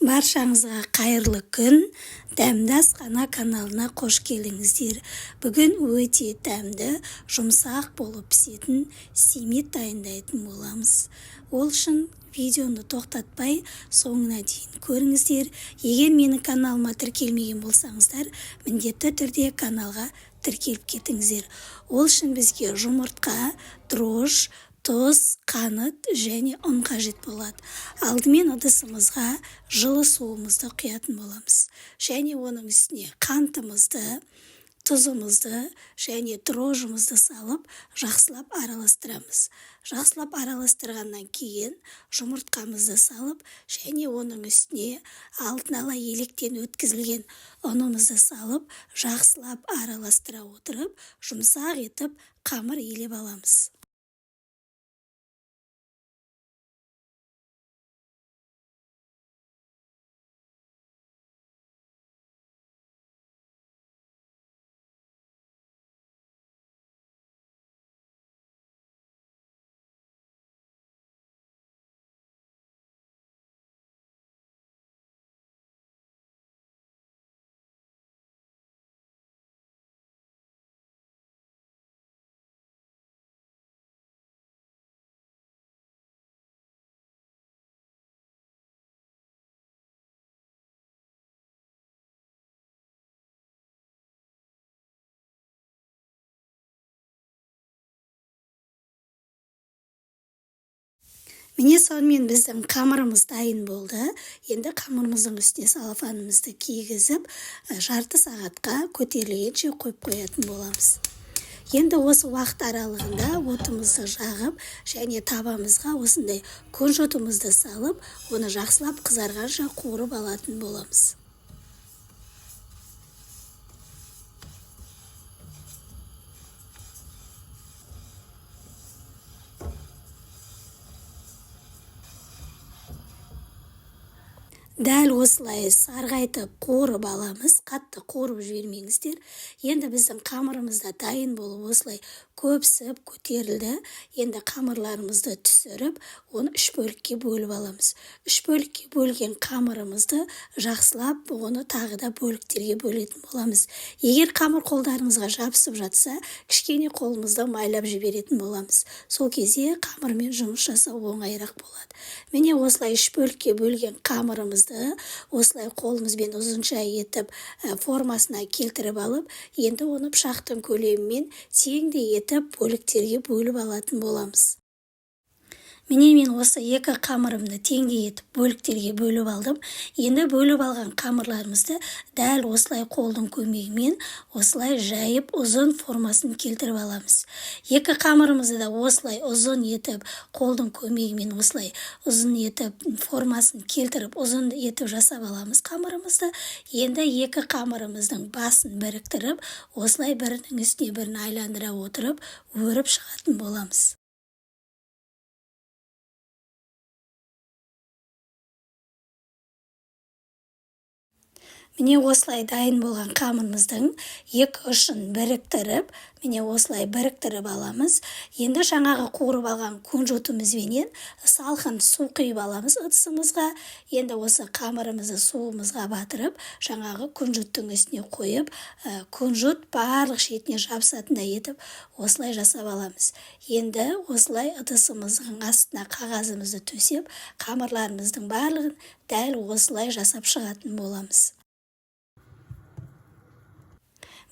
Баршаңызға қайырлы күн! Дәмді асхана каналына қош келдіңіздер! Бүгін өте дәмді, жұмсақ болып пісетін семет дайындайтын боламыз. Ол үшін видеоны тоқтатпай соңына дейін көріңіздер. Егер менің каналыма тіркелмеген болсаңыздар, міндетті түрде каналға тіркеліп кетіңіздер. Ол үшін бізге жұмыртқа, дрожж, тұз, қант және ұн қажет болады. Алдымен ыдысымызға жылы суымызды құятын боламыз. Және оның үстіне қантымызды, тұзымызды және дрожжымызды салып, жақсылап араластырамыз. Жақсылап араластырғаннан кейін жұмыртқамызды салып, және оның үстіне алдын ала електен өткізілген ұнымызды салып, жақсылап араластыра отырып, жұмсақ етіп қамыр илеп аламыз. Міне, сонымен біздің қамырымыз дайын болды. Енді қамырымыздың үстіне салафанымызды кигізіп, жарты сағатқа көтерілгенше қойып қоятын боламыз. Енді осы уақыт аралығында отымызды жағып, және табамызға осындай кунжутымызды салып, оны жақсылап қызарғанша қуырып алатын боламыз. Дәл осылай сарғайтып қуырып аламыз, қатты қуырып жібермеңіздер. Енді біздің қамырымыз да дайын болып, осылай көпсіп көтерілді. Енді қамырларымызды түсіріп, оны үш бөлікке бөліп аламыз. Үш бөлікке бөлген қамырымызды жақсылап оны тағы да бөліктерге бөлетін боламыз. Егер қамыр қолдарыңызға жабысып жатса, кішкене қолымызды майлап жіберетін боламыз. Сол кезде қамырмен жұмыс жасау оңайырақ болады. Міне, осылай үш бөлікке бөлген қамырымызды осылай қолымызбен ұзынша етіп формасына келтіріп алып, енді оны пышақтың көлемімен теңдей етіп бөліктерге бөліп алатын боламыз. Міне, мен осы екі қамырымды теңдей етіп бөліктерге бөліп алдым. Енді бөліп алған қамырларымызды дәл осылай қолдың көмегімен осылай жайып, ұзын формасын келтіріп аламыз. Екі қамырымызды да осылай ұзын етіп, қолдың көмегімен осылай ұзын етіп формасын келтіріп, ұзын етіп жасап аламыз қамырымызды. Енді екі қамырымыздың басын біріктіріп, осылай бірінің үстіне бірін айландыра отырып, өріп шығатын боламыз. Міне, осылай дайын болған қамырымыздың екі ұшын біріктіріп, міне, осылай біріктіріп аламыз. Енді жаңағы қуырып алған кунжутымызбенен салқын су құйып аламыз ыдысымызға. Енді осы қамырымызды суымызға батырып, жаңағы кунжуттың үстіне қойып, кунжут барлық шетіне жабысатындай етіп осылай жасап аламыз. Енді осылай ыдысымыздың астына қағазымызды төсеп, қамырларымыздың барлығын дәл осылай жасап шығатын боламыз.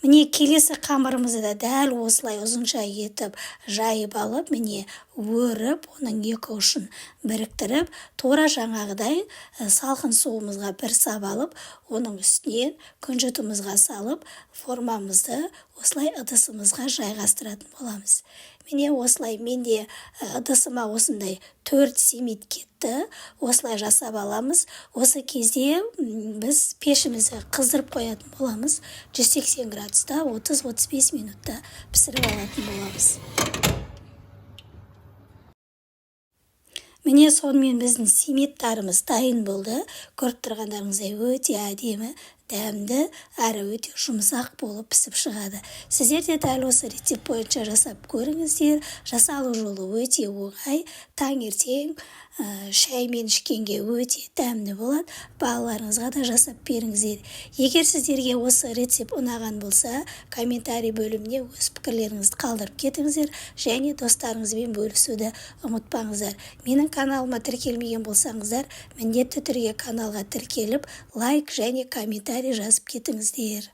Міне, келесі қамырымызды да дәл осылай ұзынша етіп жайып алып, міне, өріп, оның екі ұшын біріктіріп, тура жаңағыдай салқын суымызға бір сап алып, оның үстіне күнжітімізға салып, формамызды осылай ыдысымызға жайғастыратын боламыз. Міне, осылай менде ыдысыма осындай 4 семет кетті. Осылай жасап аламыз. Осы кезде біз пешімізді қыздырып қоятын боламыз. 180 градуста 30-35 минутта пісіріп алатын боламыз. Міне, сонымен біздің семеттарымыз дайын болды. Көріп тұрғандарыңыздай, өте әдемі, Дәмді әрі өте жұмсақ болып пісіп шығады. Сіздер де дәл осы рецепт бойынша жасап көріңіздер. Жасалу жолы өте оңай. Таңертең шаймен ішкенге өте дәмді болады. Балаларыңызға да жасап беріңіздер. Егер сіздерге осы рецепт ұнаған болса, комментарий бөліміне өз пікірлеріңізді қалдырып кетіңіздер және достарыңызбен бөлісуді ұмытпаңыздар. Менің каналыма тіркелмеген болсаңыздар, міндетті түрде каналға тіркеліп, лайк және комментарий жазып кетіңіздер.